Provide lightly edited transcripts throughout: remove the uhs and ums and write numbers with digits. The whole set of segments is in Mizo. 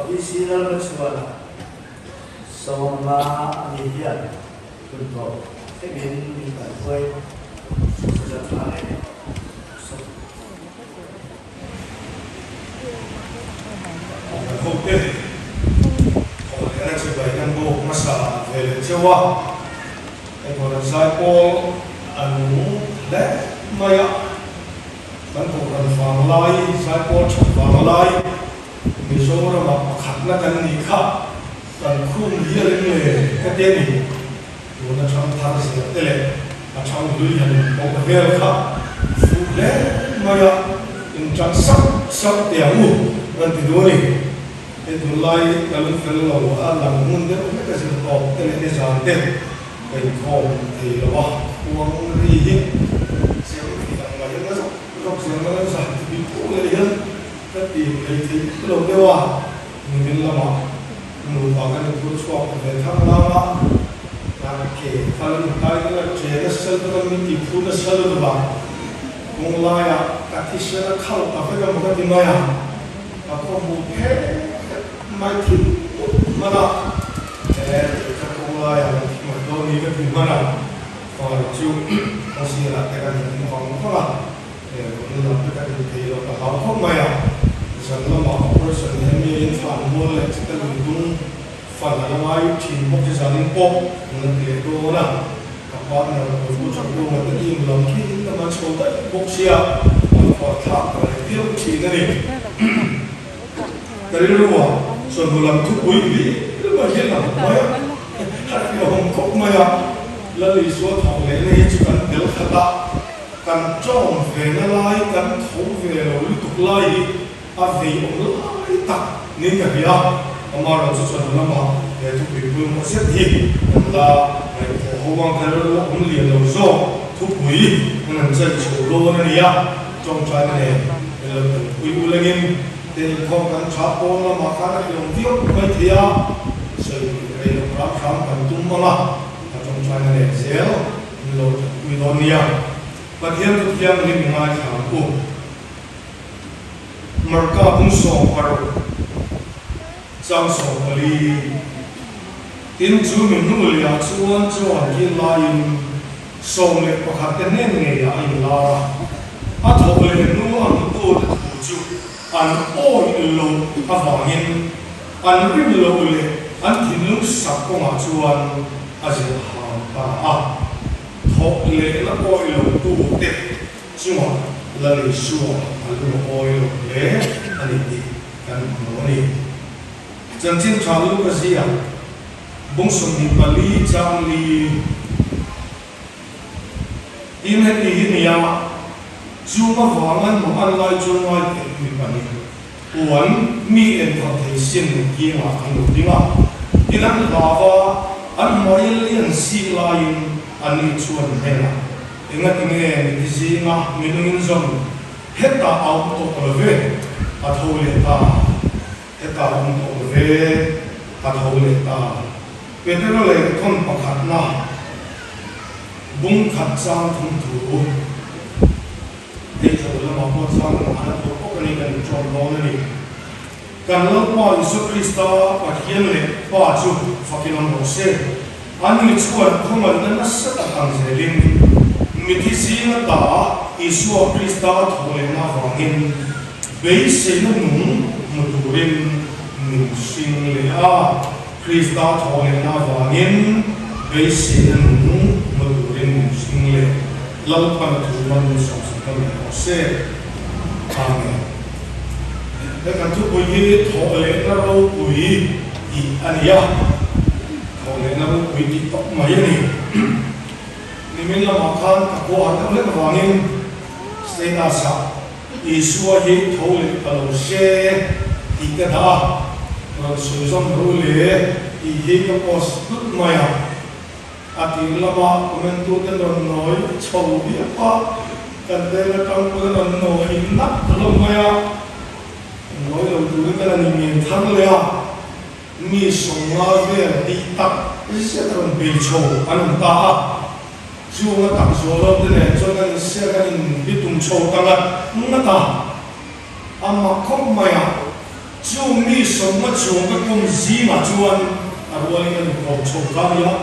VC Lalhmachhuana 15 a ni hian phunthawh thlengin min kaihruai Susan tha leh Kan hote thawh lehna chibai kan bawk hmasa ve leh cheu a, hei pawh zaipawl a nung hle mai a, kan kohhran vanglai, zaipawl that vanglai Mizoramah pakhatna kan nih kha kan khum hial em le ka ti a ni. Tuna thang thar zel te leh a thang hlui han in pawh vel kha a fuh hle mai a, in tan sak sak teh ang u kan ti duh a ni. Hei tunlai ka lungfel lo a lang hmun deuh hlek a zir tawp te leh nizan te ka inkhawm thei lo a, khuang ri hi chem thei ang mai hian a zawk zawk zel mai a, zan tih pawh leh hian ka ti thei thei lo deuh a. Nimin lamah nupa kan inphur chhuak ve thang lang a, kan ke kal intai deuh a, chen a sel deuh a, min tihphur nasa lutuk a, kawng laiah ka thisen a khal ta vek a maw ka ti mai a, ka khaw hmuh phet mai thil put hman a, he ka kawng laiah kan thi mai dawn ni ka ti hman a, far chu kawng sirah te kan in vang vang a. He lam te kan inthei lo ka hlau khawp mai a, zan lamah operation hian mi in thlan mual leh chita lungdung fan a la ngai thin bawk hi zanin pawh an la ti leh dawn a, ka partner Pu Chakdunga te team lam khi in lam an chho daih bawk sia, an khuar thlak ta leh viau thin a ni. Ka rilru ah chawhnu lam thupui hlir mai hi a lang mai a, a hlauhawm khawp mai a, Lal Isua thawk lehna hi chu kan tel khat a, Kan tawng ve na lai, kan tho ve lo lutuk lai hi a vei awm lai tak niin ka hria. Amaherawh chu chawhnu lamah he thupui pawimawh zet hi kan la ngaihthawh ho ang kher lo awm lian lo zawk thupui kan han chai chho dawn a nia. Tawngtaina nen min lo tanpui u lengin te inkhawm kan tha pawn lamah khan a hlawm viau mai thei a, sawi rei loh hram hram kan tum ang a, ka tawngtaina nen zel. Min lo thatpui dawn nia. Pathian thu thianghlim i ngaithla ang u. Marka bung 16 chang 14 Tin chu mi hnu lehah chuan chuan kil laiin 11 te hnen ngeiah a inlar a, a thawk leh hnu a hmutute thu chu an awih loh avangin an rin loh leh an thinlung sak kawngah chuan a zir hang ta a, thawk lehna awih lo tute chungah Lal Isua a lu a awi lo hle a ni tih kan hmu a ni. Chanchin tha Luka ziak bung 24 chang li tin heti hi nia, Chunga vang an hmuh an lai chuan ngai theih mi pahnih Puan mi enthawh thei sin kiangah an lo ding a, tin an hlau a, an hmai lian sik laiin anni chuan hnenah, Engati nge mithi zinga minungin zawn hetah a awm tawh lo ve? A tho leh ta, hetah a awm tawh lo ve, a tho leh ta. Petera lehkhawn pakhatna bung khat chang thum thu. Hei chho lamah pawh chuan a la tur bawk a ni, kan inṭawm dawn a ni. Kan Lalpa Isua Krista Pathian leh Pa chu fakin awm rawh se. Ani chuan khawngaihna nasa tak ang zelin mithi zinga ta Isua Krista a thawh lehna avangin beiseina nung hmu turin min hring leh a. Krista thawh lehna avangin beiseina nung hmu turin min hring leh. Lalpan thu man min sawm sak dawn leh rawh se. Amen. He kan thupui hi thawh lehna ropui tih a ni a, thawh lehna ropui tih tawp mai a ni. Nimin lamah khan ka khua har deuh hlek avangin status-ah Isua hi tho leh ka lo hre tih ka dah a, rawn sawi zawm ru le tih hi ka post tlut mai a. A tir lama comment tu te rawn nawi chho viau a, kan veng atang pawn a rawn nawi nat hlawm mai a, nawi lo turin ka la ni ngen thar leh a, mi 50 vel tih tak zet rawn bei chho an awm ta a, chung a tak zual lo te nen chuan kan insiak kan inbitum chho ta ngat ngat a, a mak khawp mai a. Chung mi sawmnga chuang ka kum zingah chuan a rualin a inkawm chho ta a nia.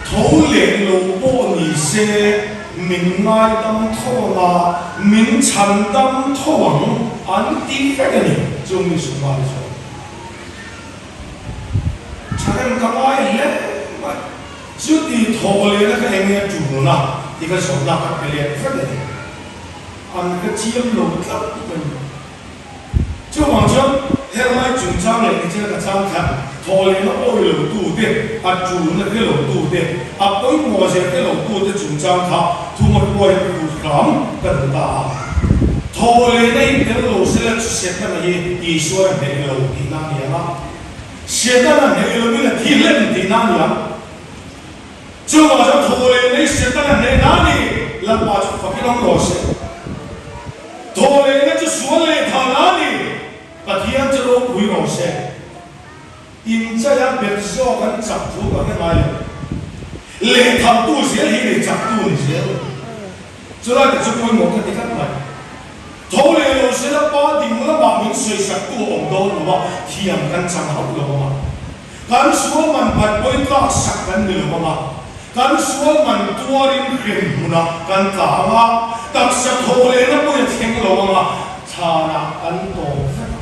Tho leh lo pawh ni se min ngaidam tho ang a, min chhandam tho ang an ti vek a ni, chung mi sawmnga te chuan. Thahnem ka ngai hle mai. Chuti thawh lehna ka eng nge tulna tih ka zawhna ka pe let vek a ni. An ka chiam lo tlat mai. Chuvang chuan helai chungchang leh nichina ka chang khan thawh lehna awi lo tute, a tulna hre lo tute, a pawimawh zia hre lo tute chungchang kha thumahruai a tur hram ka duh ta a. Thawh lehna in tel lo sela chu Setana hi Isua a hneh lo tihna a ni ang a. Setana hneh lovin a thi hlen tihna a ni ang. Chuvang chuan thaw leh nei Setana hnehna a ni, Lalpa chu fakin awm rawh se. Thaw lehna chu sual leh thahna a ni, Pathian chu ropui rawh se. Inchaia bet zawk an chak thu ka hre ngai lo. Lehkhaltu zel hi ni chaktu ni zel. Chulai te chu pawimawh ka ti tlat mai. Tho leh lo sela pa ding lamah min sawisaktu a awm dawn lo a, thiam kan chang hauh lo ang a. Kan sual man phat pawi tlak sak kan ni lo ang a, kan sual man tuarin hrem hmunah kan tla ang a, taksa tho lehna pawi a thleng lo ang a, thlanah kan tawm vek ang.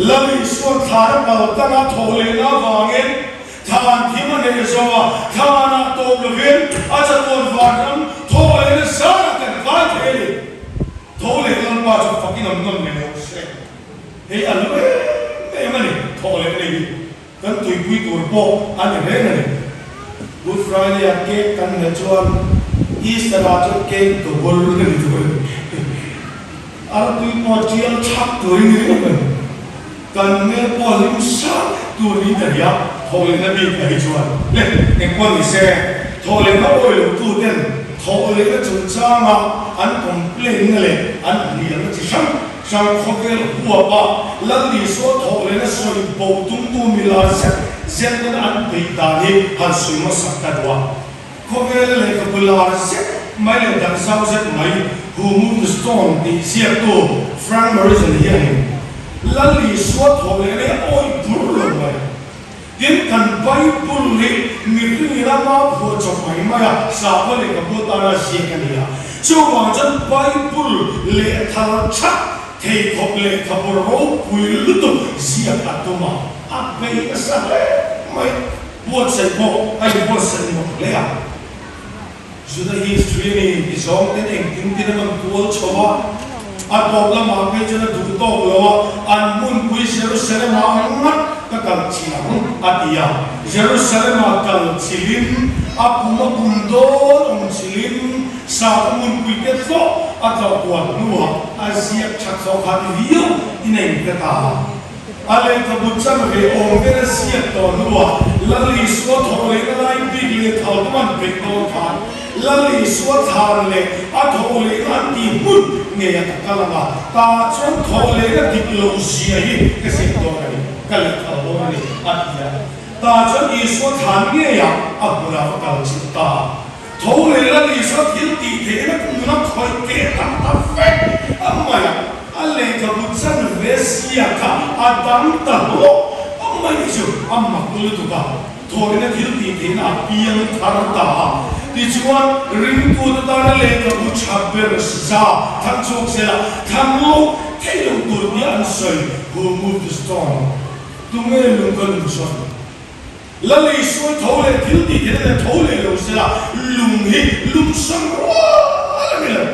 Lal Isuan thlan a pal tlang a tho lehna avangin thlan thim a nei zo a, thlanah tawp lovin a chatuan vanram tho lehna zarah kan kai thei a ni. Tho leh Lalpa chu fakin an nawn leh lo se. Hei a lu em em a ni, thawh leh nei hi kan tuipui tur pawh a ni reng a ni. Good Friday ah cake kan hmeh chuan Easter ah chuan cake double a ni tur a ni. Artui pawh tial chhak tur i ni ringawt mai. Kan hmel pawh hlim sat tur niin ka hria, thawh lehna bik ah hi chuan. Le, engpawh ni se, thawh lehna awi lo tu ten thawh lehna chungchanga an complain na leh an hnialna chi hrang Hrang khawvel huapa Lal Isua thawh lehna sawi bo tumtu milar zet zet ten an beih dan hi han sawi hmasak ta duh a. Khawvela lehkhabu lar zet mai leh dan zau zet mai Who Moved the Stone tih ziaktu Frank Morison hianin Lal Isua thawh lehna hi a awih bur lo mai. Tin, kan Bible hi mihringin a mau phuah chawp mai mai a, sakhaw lehkhabu atana ziak a ni a. Chuvang chuan Bible lehthal that thei khawp lehkhabu ropui lutuk ziak a tum a, a bei nasa hle mai. Buatsaih pawh a inbuatsaih nuam hle a. Juda history a ni ti zawng ten engtin tin an rawn kual chho a, a tawp lamah phei chuan a duh tawk lo a, an hmunpui Jerusalem-ah ngat ka kal chilh ang a ti a. Jerusalem-ah kal chilhin a kum a kum dawn awm chilhin sakhaw hmunpui te tlawh a tlawh kual hnuah a ziak tha thawh khat viau in a inhre ta a. A lehkhabu chanve awm vel a ziak tawh hnuah Lal Isua thawh lehna lai bik leh thal tum an peih dawn khan Lal Isua thlan leh a thawh lehna an tih hmun ngei a ka kal ang a, tah chuan thawh lehna dik lo zia hi ka ziak dawn a ni, ka lehthal dawn a ni a ti a. Tah chuan Isua thlan ngeiah a hmunah ka kal chilh ta. Tho leh Lal Isua thil tih theihna nuna khawih keh tak ta vek a mai a, a lehkhabu chanve sia kha a dang ta hlawk a mai chu a mak lutuk a, thawhna thil tih theihna a piang thar ta a. Tichuan, ringtute tana lehkhabu tha ber za thang chhuak sela thang lo thei lo tur tia an sawi, Who moved the stone? Tunge lung ka lung sawn? Lal Isua tho leh thil tih theihna nen tho leh lo sela, lung hi lung sam rual a ni lo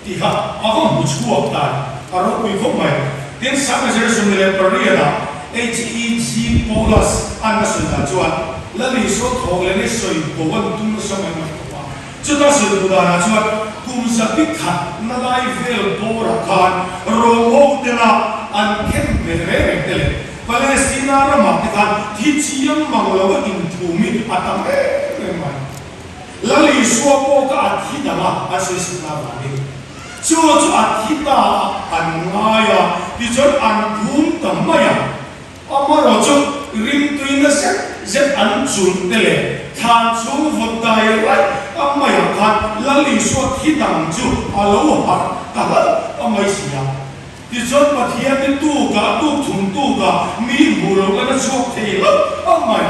tih kha a va hmu chhuak ta a ropui khawp mai. Tin, Sangha 28 ah HEG Paulus an a sawi dan chuan Lal Isua tho leh ni sawi bo an tum nasa mai mai khawp a. Chuta sawi bo danah chuan kum 101 na lai vel bawrah khan Rom ho tena an khen ve reng reng te leh Palestina ramah te khan thi chiang mang lo a inthum hi a tam em em mai. Lal Isua pawh kha a thi dang a, an sawi sak na vangin chu chu a thi ta a an ngai a, tichuan an phum ta mai a. Amaherawh chu rimtuina zet zet an chulh te leh thlan chhung vawt dai raih a maiah khan Lal Isua thi dang chu a lo harh ta hlauh a mai si a. Tichuan Pathian ni tukah, tuk thum tukah mi hmuh loh lan a chhuak thei lo ang mai.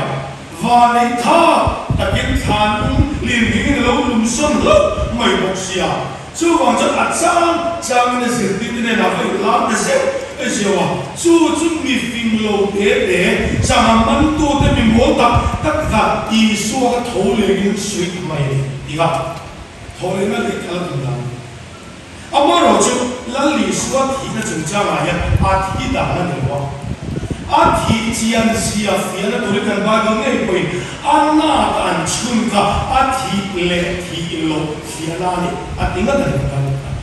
Vanei tha takin thlan um lirnghingin a lo lum sawn hlauh mai bawk sia. Chuvang chuan a chang changin a zirtirte nen a va inlar ta zeuh zeuh a. Chu chu mi fing lo te te, changa mantute mi mawl tak tak kha Isua kha tho lengin sawi ta mai a ni tih kha tho lehna leh kal a tum dan. Amaherawhchu, Lal Isua thihna chungchangah hian a thi dan a ni lo a. A thih chian zia fiahna turin kan Bible ngei pawhin a nak an chhun kha a thih leh thih loh fiahna a ni a ti ngat a ni kan Bible khan.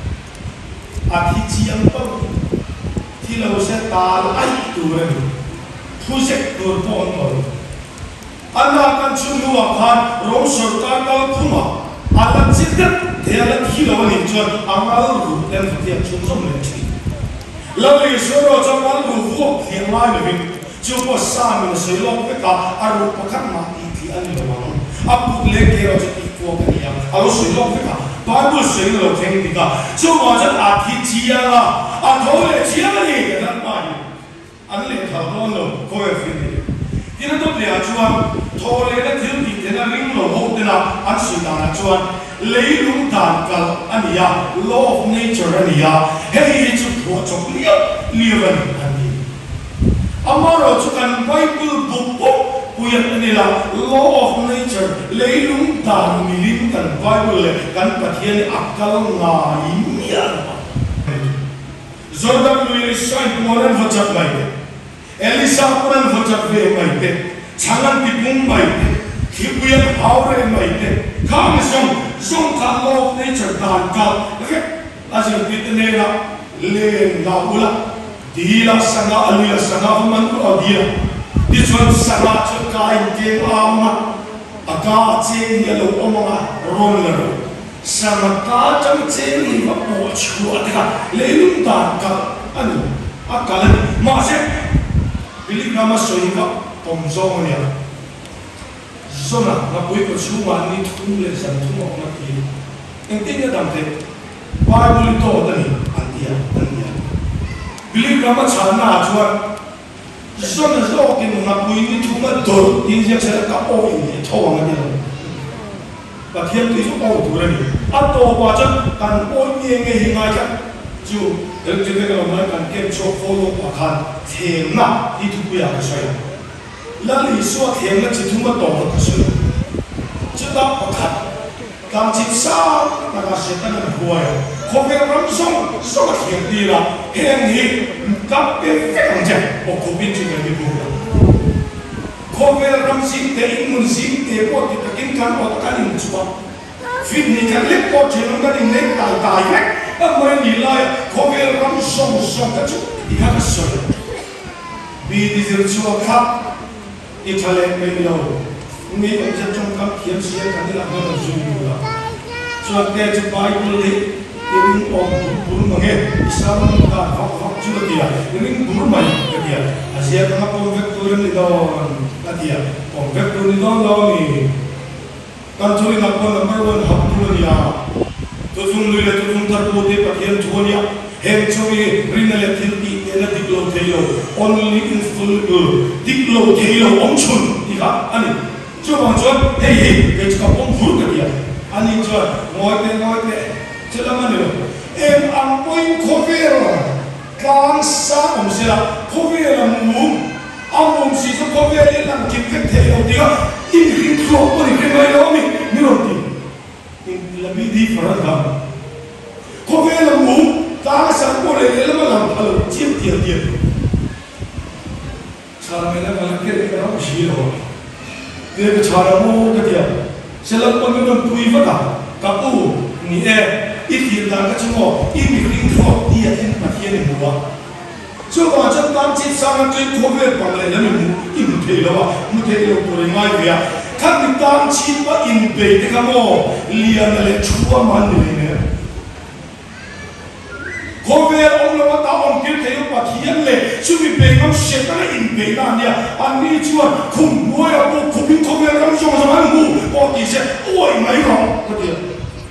A thi chiang pawh thi lo se tal aih tur a ni, thu zek tur pawh an tawh lo. A nak an chhun hnuah khan Rom sawrkar kal phungah a la chi deuh thei a la thi lo a nih chuan a ngal ruh ten va thiak chhun zawm leh thin. Lal Isua erawh chuan ngal ruh vuak thiam ngai lovin chu pawh Sam in a sawi lawk vek a, a ruh pakhat mah tih tih a ni lo ang. A kut leh ke erawh chu tih kuak a ni ang. A lo sawi lawk vek a, Bible sawiin a lo thleng dik a, chuvang chuan a thi chiang a, a tho leh chiang a ni kan Lalpa hi. An lehthal dawn lo, khawvel fir ni. Tin a dawt lehah chuan thaw lehna thil tih thena ring lo ho tena an sawi danah chuan leilung dan kal a ni a, law of nature a ni a, hei hi chu phuah chawp liau liau a ni an ti. Amaherawh chu kan Bible buk pawh puiat a ni la, law of nature, leilung dan milin kan Bible leh kan Pathian hi a kal ngai miah lo a. Jordan lui Elisha-in puan an vaw chat mai te, Elisa pawn an vaw chat ve mai te, chhang an ti pung mai te, thlipui an hau reh mai te, khang zawng zawng kha law of nature dan kalh vek a zirtirte nena len la ula, dila sangha a luia sangha va man ula dila tichuan sangha chu ka inkeng ang a, a ka a cheng hi a lo awm ang a, rawn la rawh. Sangha ka tang cheng ni va pawh chhuah te kha leilung dan kal a ni, a kal a ni. Mahse, Billy Graham-a sawi kha pawm zawng a nia. Zona ngapui kaw chhungah ni thum leh zan thum a awm a ti. Engtin nge dam theih? Bible i dawt a ni, an ti a, an ti a. Billy Graham-a chhanna ah chuan, Zona zawkin ngapui ni thum a dawlh tiin ziak sela ka aw in leh tho ang a ti lo. Pathian tui chu awi tur a ni. A tawpah chuan kan awi nge nge hi ngai tlat chu electric vek a lo ngai kan camp chhuak follow up ah khan thlemna hi thupuiah ka sawi a. Lal Isua thlemna chi thum a tawp a ka sawi a. Chutah pakhat tlang chip sang takah Satan an huai a, khawvel ram zawng zawng a thlir tir a, heng hi ka pe vek ang che aw khawpin chu kan ni bur a. Khawvel ram zing te, in hmun zing te pawh ti takin kan awt a kan inchhuah. Fit ni khat lek pawh thenawm kan inleng tai tai vek a mai ni laia khawvel ram zawng zawng kha chu ti kha ka sawi. Bidi zir chhuak kha i tha leh mai lo. Mi awmzia tawngkam thiam si a kan inah hman a zui lut a. Chuan te chu Bible hi i ring awm bur bur mang e, i sermon dan vak vak chu a ti a, i ring bur mai ka ti a, a ziak anga pawm vek tur em ni dawn a ti a, pawm vek tur ni dawn lo a mi? Kan thu inah pawh number one hap tu a ni a, Thuthlung lui leh Thuthlung thar pawh te Pathian thu a nia, heng chu i rinna leh thil tih tehna dik lo thei lo, only infallible, dik lo thei lo awm chhun tih kha a ni. Chuvang chuan hei hi kei chu ka pawm vur ka ti a, ani chuan ngawi teh ngawi teh chu lam a ni lo. Eng ang pawhin khawvel tlang sang awm sela, khawvel a mum, a mum si chu khawvel hi lang kim vek thei lo tih kha i mihring thluak pawh ni hre ngai lo a mi, ni rawn ti. In la mi different a, khawvel a mum, tlang a sang pawh leh lehlam a lang pha lo chiam tial tial. Chhan mai la ka la kher ka ram hri lo a, te ka chhan a maw ka ti a, Selam pawn min rawn pui vat a, ka pu, ni e, i thil dan ka chu maw, i mihring thluak ti a in Pathian i hmu a, chuvang chuan tan chip sang atangin khawvel bang leh lam i hmu i hmu thei lo a, hmu thei lo tur i ngai ve a, khami tan chip a inbei te kha maw Liana leh Chhua man ni leh nen. Khawvel awm lo ata awm tir thei lo Pathian leh chumi beihngam Setana inbeihna a nia. Anni chuan khum hnuaiah pawh khupin khawvel ram zawng zawng an hmu pawh ti se uaih mai rawh ka ti a.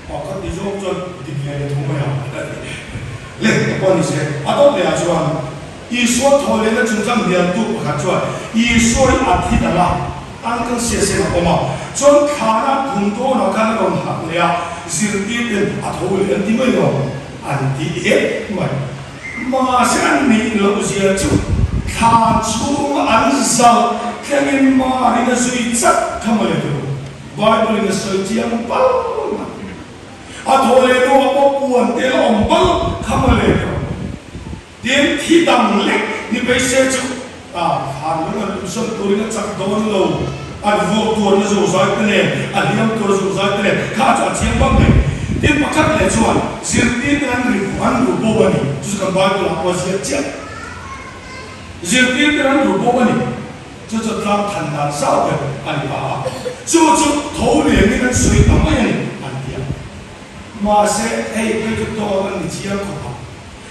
Pakhat ti zawk chuan dik ve leh tho mai a. Le ka Engpawh ni se, a dawt lehah chuan Isua thawhlehna chungchang hnialtu pakhat chuan Isua hi a thi dang a, unconscious in a awm a, chuan thlana phun dawnah khan a rawn harh leh a, zirtir ten a tho leh an ti mai lo an ti hep mai. Mahse an nih loh zia chu thlan chhunga an zalh thlengin Marin a zui chat kha mawle tur Bible in a sawi chiang pal mai. A thaw leh hnuah pawh puan te la awm pal kha mawle tur. Tin, thi dang lek ni phei se chu a thlan lung an luhsawn turin a chak dawn lo. An vuak tuarna zozai te nen, a hliam tuar zozai te nen kha chu a chiang bang mai. Tin, pakhat leh chuan zirtirte an ri an ru bo a ni. Chu chu kan Bible ah pawh a ziak chiah. Zirtirte an ru bo a ni. Chu chu tlang than dan zau ber a ni ta a. Chu chu tho lianin an sawi ta mai a ni, an ti a. Mahse, hei phei chu dawt a ni chiang khawp ang.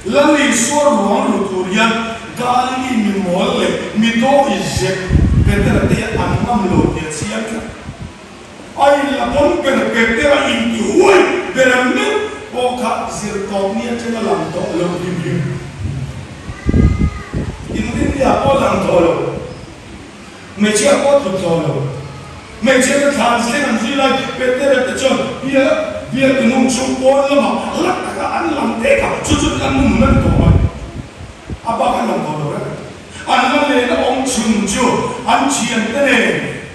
Lal Isua ruang lu tur hian Galili mi mawl leh mi dawi zek Petera te an ngam lo tih a chiang tlat. A in la pawn ber Petera inti huai ber ang meuh pawh kha zirtawp ni atanga lang tawh lo hlim hlim. Inrinni ah pawh lang tawh lo. Hmeichhia pawh tluk tawh lo. Hmeichhia te thlan thleng an zui lai Petera te chuan bia biak nung chung pawn lamah hlak taka an lang tek a, chu chu an nun nan tawh mai. A bak an lang tawh lo reng. An la lehna awm chhun chu an thiante nen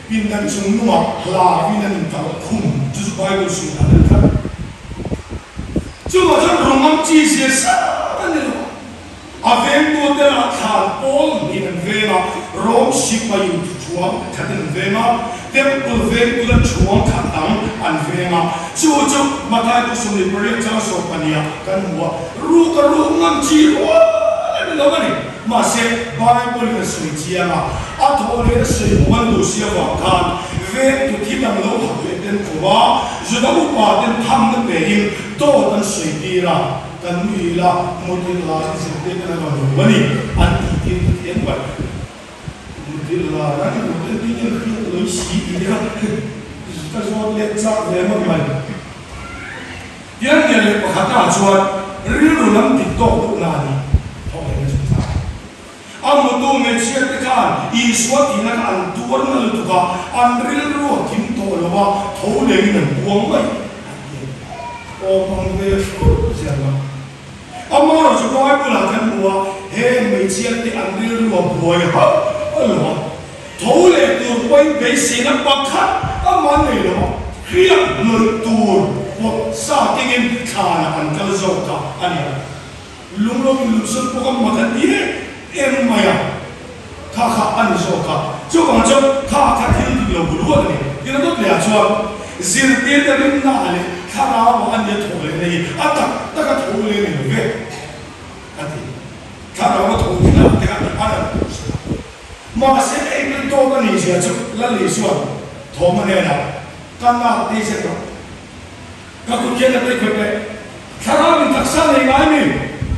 pindan chung nungah hlauin an inkalh khum, chu chu Bible sawi dan a ni tlat. Chuvah chuan rawng ang chi zia sang a ni lo a. A vengtute lah thlan pawl hnih an veng a, Rom sipain thuang khatin an veng a, Temple vengtu la thuang khat dang an veng a. Chu chu Matthai 28 chang 14 ah kan hmu a, ruk a ruk ngam chi rual a ni lo a ni. Mahse, Bible in a sawi chiang a, a thawh leh a sawi bawk an duh si avang khan vengtu thi dang lo hak leh ten ko a, Juda upa ten thamna pein dawt an sawi tir a. Kan nui la, mutil la i zirtir te an rawn ru a ni, an tih tir ta thiam mai. Mutil la an ru te tih in hriat lawih si tih te kha ka zawt let chak ve ngawt mai. Tiang lian leh pakhat ah chuan rilru lam dik tawk duh na a ni thawk leh na chungchang. A hmutu hmeichhia te khan Isua tihna kha an tuar na lutuk a, an rilru a kim tawh lo a, tho lengin an buang mai an ti a ni. Awm ang ve hrut zel a. Amaherawhchu Bible ah kan hmu a, he hmeichhia te an rilru a buai hauh lo a, tho leh tur pawhin beiseina pakhat amah nei lo a, hriat hnawih tur pawt sa kengin thlanah an kal zawk ta a ni ang. Lunglo in lungsun pawh ka mat a ti em em mai a, kha kha a ni zawk a, chuvang chuan kha kha thil dik lo bul ruat a ni. Tin a dawt leh ah chuan zirtir te rinna ah leh thlarau ah a nia thawh leh na hi a tak tak a tho leh ni lo ve a ti. Thlarau a tho leh na te kha a rawn tur si a. Mahse engtin dawt a nih zia chu Lal Isua'n thawm a hnenah ka nak tei zet rawh. Ka kut hian a tei khawih teh. Thlarau in taksa nei ngai mi,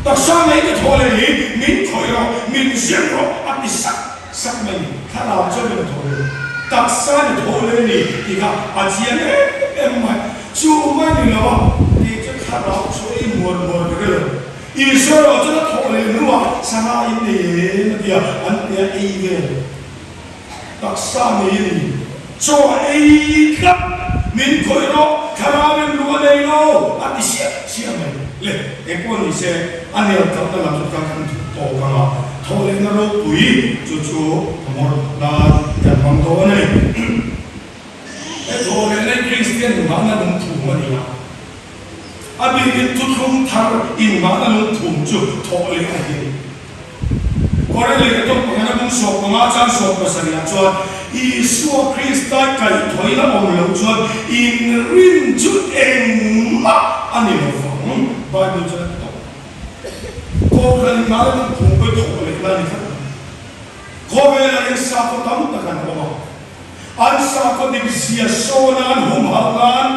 taksa nei ka thaw leh hi min khawih rawh, min zir rawh a ti sak sak mai ni. Thlarau chuan min thaw leh, taksa ni thaw leh ni tih kha a chiang em em mai. Chu mai ni lo a, kei chu thlarau chu ei muar muar ka hrelo. Isua erawh chuan a thawh leh hnuah sangha in nei em a ti a, an ti a ei vel. Taksa nei a ni. Chaw a ei tlat. Min khawih rawh, thlarau in lung a nei lo, a ti siah siah mai. Le, eng pawh ni se, a nel kalna lam chu kan kan thut tawk ang a, thawh lehna ropui chu chu a mawr nan kan hmang dawn a ni. He thawh lehna hi Kristian inngahna lungthum a ni a, a bikin thuthlung thar inngahna lungthum chu thawh lehna hi a ni. Kawrek leh ka tawng pakhat a bung 15 chang 70 ah chuan Isua Krista kaihthawih la awm loh chuan inrin chu engmah a ni lo vang. Bible chuan a ti tawh. Kohhran in ngai lung phung pawh i thawh leh la ni tlat mai. Khawvelah hian sakhaw tam tak an awm a. An sakhaw dik zia sawn a an humhalh nan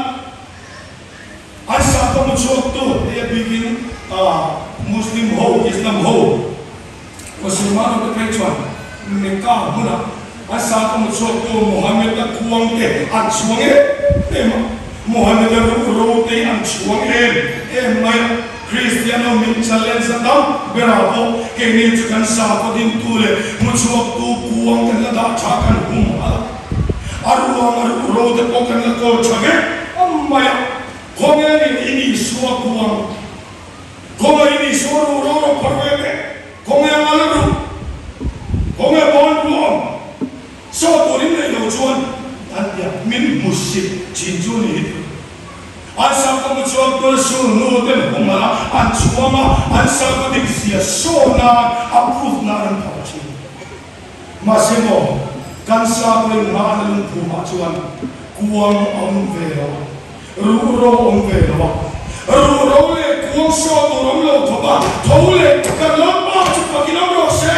An sakhaw hmu chhuaktu hei a bikin Muslim ho, Islam ho, Musulman ho te phei chuan Mecca hmunah an sakhaw hmu chhuaktu Mohammed-a khuang te an chhuang em em a, Mohammed-a ruhro te an chhuang em em mai a. Kristian ho min challenge a tam berah pawh keini chu kan sakhaw dintu leh hmuchhuaktu kuang kan la dah tha kan hum halh a. A ruang a ruh ro te pawh kan la kawl tha vek a mai a. Khawnge nin i ni sua kuang? Khawnge i ni sua ruh ro ro phawrh ve teh? Khawnge a ngal ruh? Khawnge bawn ruang? Saw turin neih lo chuan an tia min hmu sip thin chu ni hi. An sakhaw mu chuan tualsul nu ten humhalh a, an chhuang a, an sakhaw dik zia saw nan a proof nan an phawrh thin. Mahse maw, kan sakhaw in nghahna lungphumah chuan kuang a awm ve lo a, ruhro a awm ve lo a, ruhro leh kuang saw tur awm lo khawp a, tho leh kan lalpa chu fakin awm rawh se.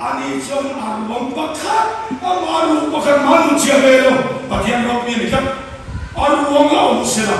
Ani chuan a ruang pakhat, amah ruh pakhat mah nun chhia ve lo, Pathian ropui a ni tlat. A ruang la awm sela,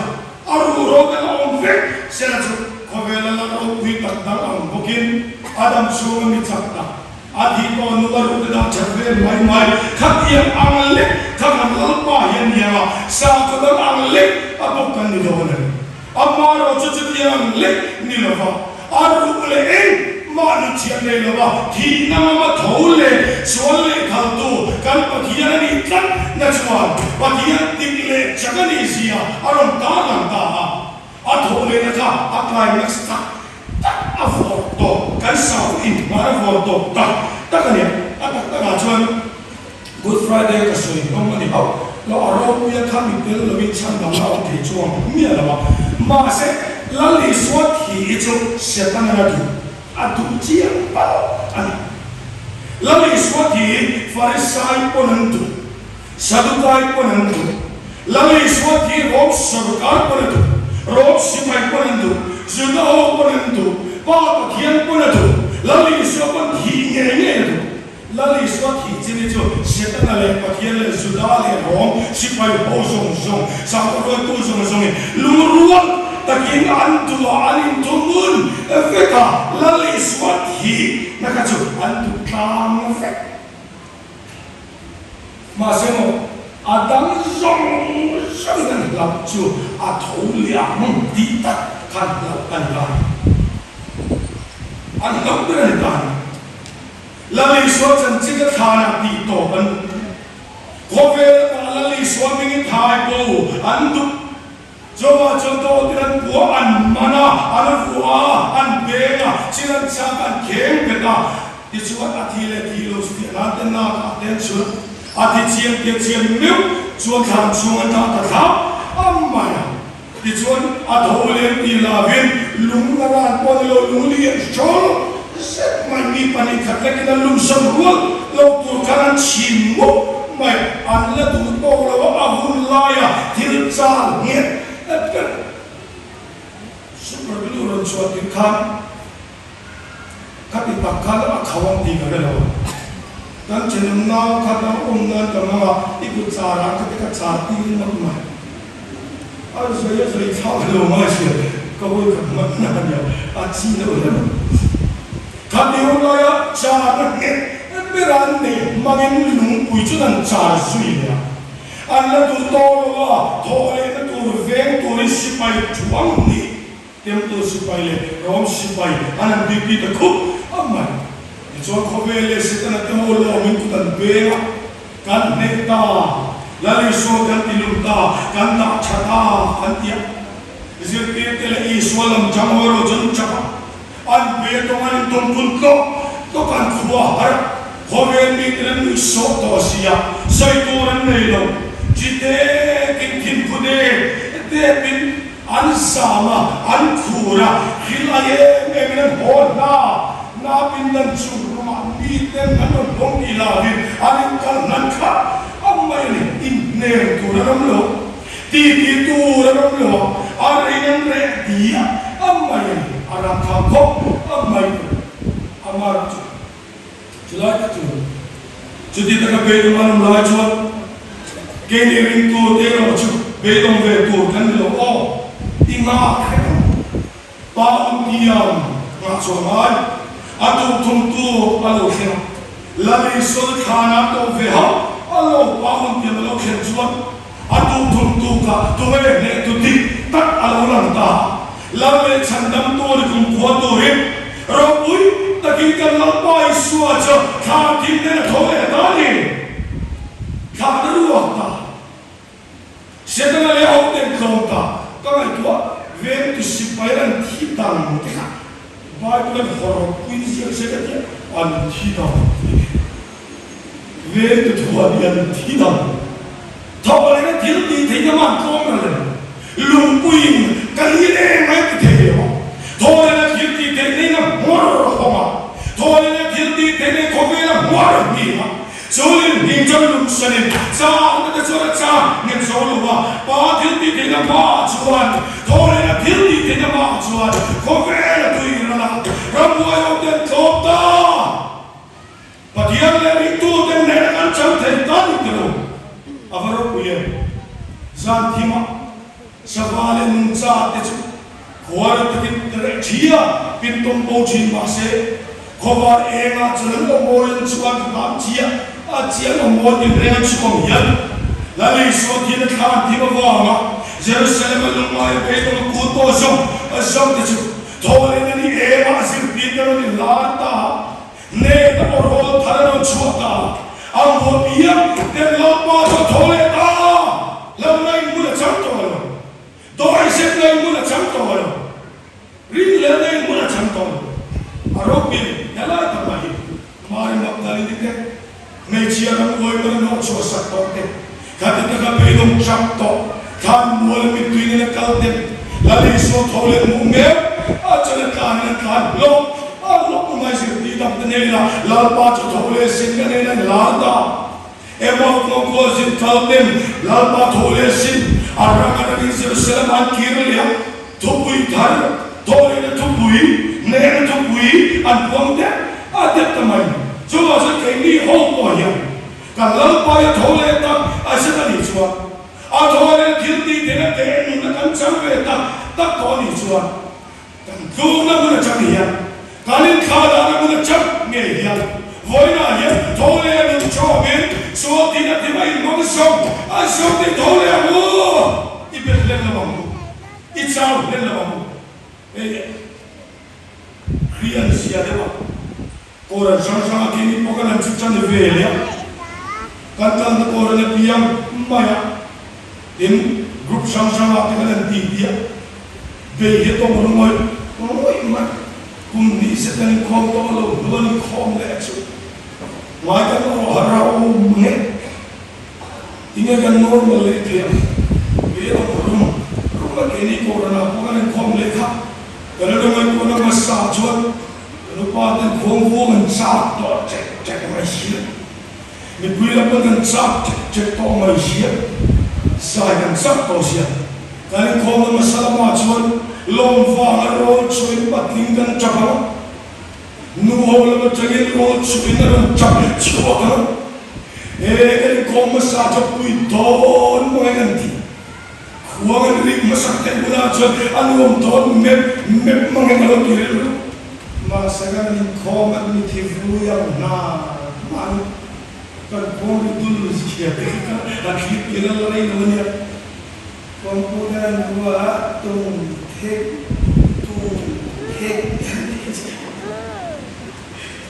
a ruh rawt la awm vek sela chu khawvela la ropui tak dang ang bawkin a dam chhunga mi chak tak, a thih tawh nu a ruh te dah that ve mai mai khatiang ang lek kha kan Lalpa hian niang a, sakhaw dang ang lek a bawk kan ni dawn a ni. Amah erawh chu chutiang ang lek ni lova, a ruh leh engmah ni thiam nei lova, thihna ngama tho leh sual leh khaltu kan Pathian a nih tlat na chuan Pathian dik leh chak a nih zia a rawn tarlang ta a. A thawh lehna kha a climax tak tak a vawr tawp, kan sau inhmar a vawr tawp tak tak a ni. A tak takah chuan. Good Friday ka sawi hlawm a ni hauh lo, a ropuia kha mi tel loin chhan dang a awm thei chuang miah lo a. Mahse, Lal Isua thi hi chu Setanan a duh, a duh chiang palh a ni. Lal Isua thi hi Farisai pawn an duh, Sadukai pawn an duh, Lal Isua thi Rom sarkar pawn a duh, Rom sipai pawn an duh, Juda ho pawn an duh, Pa Pathian pawn a duh, Lal Isua pawn thih ngei ngei a duh. Lal Isua thih chin hi chu Setana leh Pathian leh Juda leh Rom sipai ho zawng zawng, sakhaw ruaitu zawng zawngin lungrual takin an duh a, an inthunun vek a, Lal Isua thih na kha chu an duh tlang vek. Mahse maw, a dang zawng zawngin an hlauh chu a tho liam tih tak khan hlauh a ni ta a ni. An hlauh ber a ni ta a ni. Lal Isua chanchin a thlanah tih tawp an duh. Khawvel atah Lal Isua hmingin thai bo an duh. Chuvah chuan dawtin an pua an man a, an vuah a, an beng a, thil an chak a, an kheng bet a. Tichuan a thi leh thi lo chu tih nan te nak ah te an chhun a, a thi chiang tia chian meuh chuan thlan chhung an dah ta thlap a mai a. Tichuan, a tho leng ti lovin lung la ran pawh ni lo, lung lian hrawl zet mai mi 2 khat lekin an lungsam rual lo tur khan an chhin mup mai. An la duh tawk lo a, a hun laia thil chal nghet ber Super Glue rawn chhuah tir khan khati tak khan a khau ang tih ka hre lo. Kan thenawm nau kha dang awm nan ka hmang a, i kut charah khati ka char tir ngawt mai. A zai a zai thlak lo ngai sia, ka vawi khat hman na ania, a chi lo hle mai. Kha ti hun laia char na nghet ber an neih hmangin lungpui chuan an char zui leh a. An la duh tawh lo a, thawh lehna tur veng turin sipai thuang hnih, Temple sipai leh Rom sipai an han duty ta khup a mai. Tichuan khawvel leh Setana te ho lawmin kut an peng a, kan hneh ta, Lal Isua kan ti lum ta, kan dah tha ta an ti a. Zirtirte leh Isua lam chang ho erawh chuan chak a, an pe tawng an intawm kun tlawk tlawk an khua har a, khawvel mite an nuih sawh tawh si a, sawi tur an nei lo, chi tekin thinphu dep depin, An zam a, an khur a, thil a em em in an haw hna. Napin nan chu ramah miten an rawn hawng tih lovin an inkal hnan khat a mai a ni. Inhnem tur an awm lo, titi tur an awm lo a, a rein an reh diah a mai a ni. A ram thang khawp a mai tur a mar chu chulai tak chu chuti taka beidawng an awm lai chuan keini ringtu te erawh chu beidawng ve tur kan ni lo aw, i nghak hrek ang. Pa awmtiam nghah chhuah ngai a duhthum tu a lo thleng a, Lal Isua chu thlanah tawh ve hauh a lo pa awmtiam a lo thlen chuan a duhthum tu kha tunge hneh tu dik tak a lo lang ta. Lal leh chhandamtu ni kumkhua turin ropui takin kan Lalpa Isua chu thlan thim nen a tho leh ta a ni. Thlan a ruak ta. Setana leh a hoten tlawm ta. Ka ngaihtuah veng tu sipai an thi dang te kha Bible an hawrawpui ziak se ka tia an thi dang tih. Veng tu thuah hi an thi dang. Thawk leh na thil tih theihna man tlawm ra lem. Lungpuiin ka ni reng mai ti thei lo a. Thaw leh na thil tih theihna in a hmawr hawng a. Thaw leh na thil tih theihna in khawvel a hmawr hnim a. Chunin hming chuan lungsanin chang na te chuan a chang nghet zo lo a. Pa thil tih theihna hmaah chuan thaw leh na thil tih theihna hmaah chuan khawvel a tui ral a. Ramhuai ho ten tlawm ta. Pathian leh ringtute hnena kan chang thei ta ni te lo a va ropui em? Zan thimah sava leh nungcha te chu khuar takin reh thi a, pin tawm bo thin mah se, khawvar engah chuan an awmawiin chuan hlam chiah a chian awmawi tin reng an chhuang hian Lal Isua thil a thlan thim avanga Jerusalem a lungngai a beidawng a kut pawh zawng a zawng te chu thaw leh na ni emah a zirtir te rawn inlar ta a. Nen a awrawl thar a rawn chhuah ta a, a muah piang ten Lalpa chu a tho leh ta a, hlauhna in hmun a chang tawh lo, dawihzepna in hmun a chang tawh lo, rinhlelhna in hmun a chang tawh lo. A ropui a ni, helai tak mah hi Mari Magdalene te, hmeichhia ram uai mana nawh chhuah sak tawh te, khati taka beidawng chak tawh, thlan mual a mittui nena kal te, Lal Isua tho leh hmuh mek a chuan a tlan in a tlan hlawk a hlawk mai zirtir dang te nena Lalpa chu tho leh sin ka nena in lar ta. Emaw kawngkawl zin kal ten Lalpa tho leh sin a rang a rangin Jerusalem an kir leh a, thupui thar, tho lehna thupui, nehna thupui an puang dep a dep ta mai. Chuvang chuan keini ho pawh hian Kan Lalpai a tho leh tak a zet a nih chuan, a tho leh thil tih theihna teh nunna kan chang ve tak tak tawh a nih chuan, kan tlukna hmun atang hian, kan inthlah dahna hmun atang ngei hian vawiinah hian tho leh a nun chawmin sual tihna thim a inhmang zawng a zawng tih tho leh ang u, i bet hlen lo ang u, i chau hlen lo ang u. Hei Kri an zia deuh a. Kawr an hrang hrang a, keini pawh kan han chu chan ve leh a, kan kalna kawr an apiang mai a, tin group hrang hrang ah te kan han ti ti a, bei hi a tawng rawn ngawih ngawih mai, kum hnih zet an inkhawm tawh lo hnu an inkhawm leh chu ngai kan awh har a awm nge, tinge kan normal leh thei ang, bei a tawng rum rum a, keini kawr an ah pawh kan inkhawm leh kha, kan la ngaihtuahna hmasa chuan. Ka nupa ten khuang vuang an chak tawh chek chek mai si a, mipui lam pawn kan chak chek chek tawh mai si a, zai kan chak tawh si a. Kan inkhawmna hmasa lamah chuan lawm vanga rawl chhuahin patling kan chak ang a, nu ho lam atangin rawl chhuahin a rawn chak chhuak ang a, he kan inkhawm hmasa chu pui dawn mai an ti. Khuang an rik hmasak theih hunah chuan a nuam dawn mep mep mang em a lo ti rilru. Mahse kan inkhawm an mi thi vui ang hna hman kan khuang ri dul zia te khi kha a thlir tir a la rei lo a nia. Khuangpu te an rua a tung thek tung thek an ti che.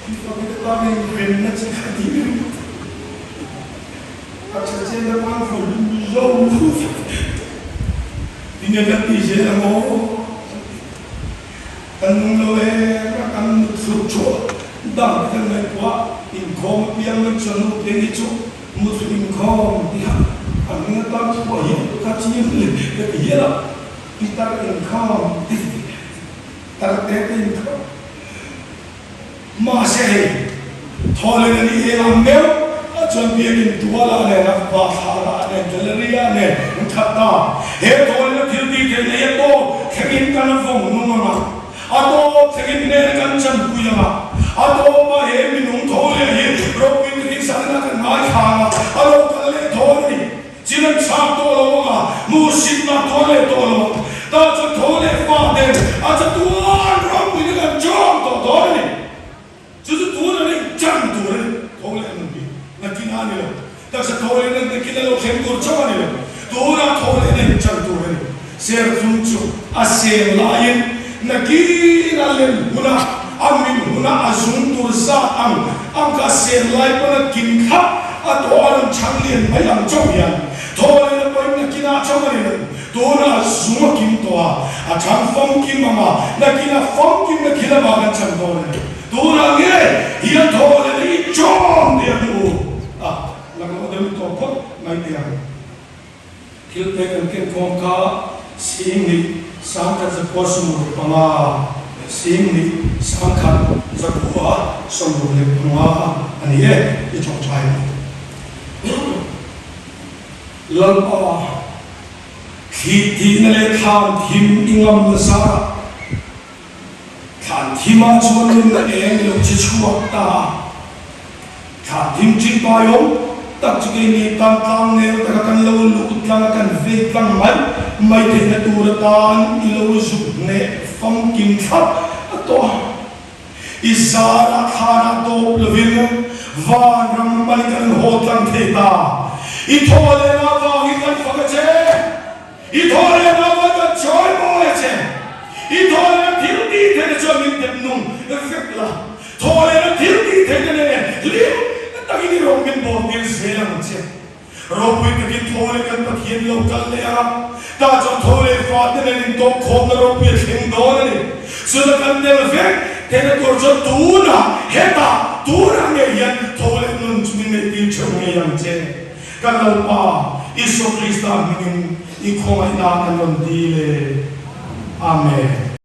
Thi fak te tan in remna chi kha ti ringawt. A tha chen a pan fur zo tinge kan ti zel ang aw kan nung lo em a kan nut thluk thuah dang te kan ngaihtuah inkhawm apiang an chuan nu te hi chu mut inkhawm tiha a hming atan thuah hian ka chim leh ka ti hial a pitar inkhawm ti tar te te inkhawm. Mahse hei, thawhleng a ni eng ang meuh a chuan biakinn tualah nen a bathlarah nen gallery-ah nen an khat ta. He thawhleng a thil tih theihna hi a tawp thlengin kan vawng nung ang a, a tawp thlengin hnen kan chanpui ang a, a tawpah he minung tho leh hi ropui takin zanin a kan ngaithla ang a, a lo kal leh thawn a ni. Chin an chhak tawh lo ang a, hmuhsitna tuar leh tawh lo ang. Tah chuan tho leh fa ten a chatuan rampuina kan chawm tawh dawn a ni. Chu chu tun an inchang tur a ni. Tho leh an ti. Nakin a ni lo. Taksa tho leh nan nakin a lo thleng tur chauh a ni lo. Tunah tho leh an inchang tur a ni. Serthlum chu. a seng laiin nakin a lem huna a min huna a zung tur zat ang ang kha a seng lai pawn a kim thlap a tawh a rawn chhang lian mai ang chauh hian thawhlehna pawhin nakinah chauh a ni lo. Tunah zung a kim tawh a, a chhang famkim ang a, nakinah famkimna thil amah kan chhan dawn a ni. Tunah nge hian thawhlehna i chawm teh ang u a, lak loh deuh tawh phawt mai teh ang. Thil pek an ken khawm kha Singnih 10,160 Singnih 1165 a ni e, i chawngchai a. Lalpa, thli tihna leh thlan thim i ngam nasa a, thlan thimah chuan nunna eng i lo che chhuak ta a. Thlan thim chin pai awm tak chu keini tan tlang nel taka kan lo luh tlang a kan vei tlang mai mai theihna tur atan i lo zuk hneh famkim thlap a tawh a. I zarah thlanah tawp lovin vanram panin kan haw tlang thei ta. I thaw lehna avangin kan fak a che. I thaw lehna avangin kan chawi mawi a che. I thaw lehna thil tih theihna chuan min dep nung vek la. Thaw lehna thil tih theihna nen hlim takin i rawng min bawl tir zel ang che. Ropui takin tho leh kan Pathian lo kal leh a, tah chuan tho leh fate nen intawkkhawmna ropui a thleng dawn a ni. Chuna kan tel vek theihna tur chuan tunah, hetah, tunah ngei hian tho leh nun chu min neihtir theuh ngei ang che. Kan Lalpa Isua Krista hmingin i khawngaihna kan rawn dil e. Amen.